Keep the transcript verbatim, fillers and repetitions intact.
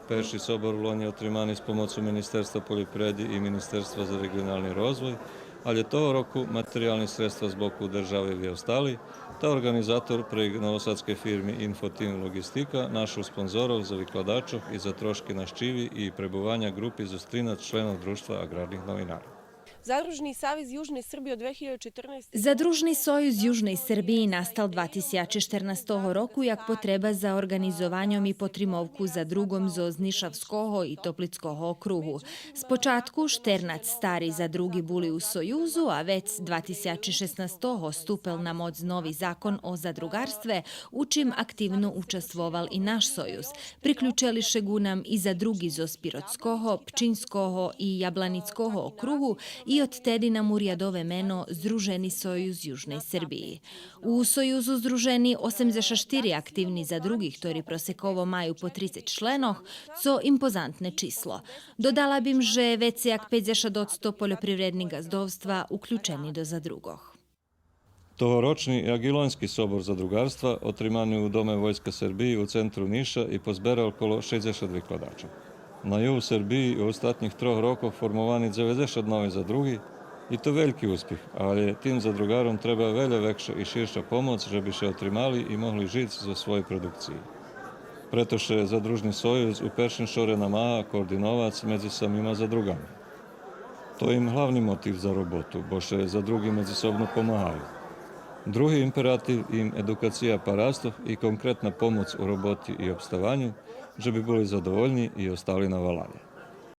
Перши собор влонї отримани з помоцу Министерства польопривреди и Министерства за реґионални розвой, алє того року материялни средства з боку держави виостали, та орґанизатор прейґ новосадскей фирми Инфотим Лоґистика нашол спонзорох за викладачох и за трошки нащиви и пребуваня ґрупи зоз тринац членох Дружтва аграрних новинарох. Задружни савез Южней Србиї од две хиљаде четрнаесте... Задружни союз Южней Србиї настал два тисячи штернастого року як потреба за орґанизованьом и потримовку задруґом зоз Нишавского и Топлицкого округу. Спочатку штернац стари задруґи були у союзу, а вец два тисячи шеснастого ступел на моц нови закон о задруґарстве, у чим активно участвовал и наш союз. Приключели ше ґу нам и задруґи зоз Пиротского, Пчинского и Ябланицкого округу и одтеди нам урядове мено Здружени союз Южней Србиї. У союзу здружени осемдзешат штири активни задруґи, хтори просеково маю по трицец членох, цо импозантне число. Додала бим же вецей як пейдзешат одсто польопривредни ґаздовства уключени до задруґох. Тогорочни як и лоньски собор задруґарства отримани у Доме войска Сербиї у центру Ниша и позберал коло шейдзешат викладачох. На югу Сербиї у остатнїх трох рокох формовани дзеведзешат нови задруґи, и то вельки успих, алє тим задруґаром треба вельо векша и ширша помоц же би ше отримали и могли жиц зоз своєй продукциї. Прето ше Задружни союз у першим шоре намага координовац медзи самима задруґами. То им главни мотив за роботу, бо ше задруґи медзисобно помагаю. Други императив им едукация парастох и конкретна помоц у роботи и обставаню, же би були задовольни и остали на валалє.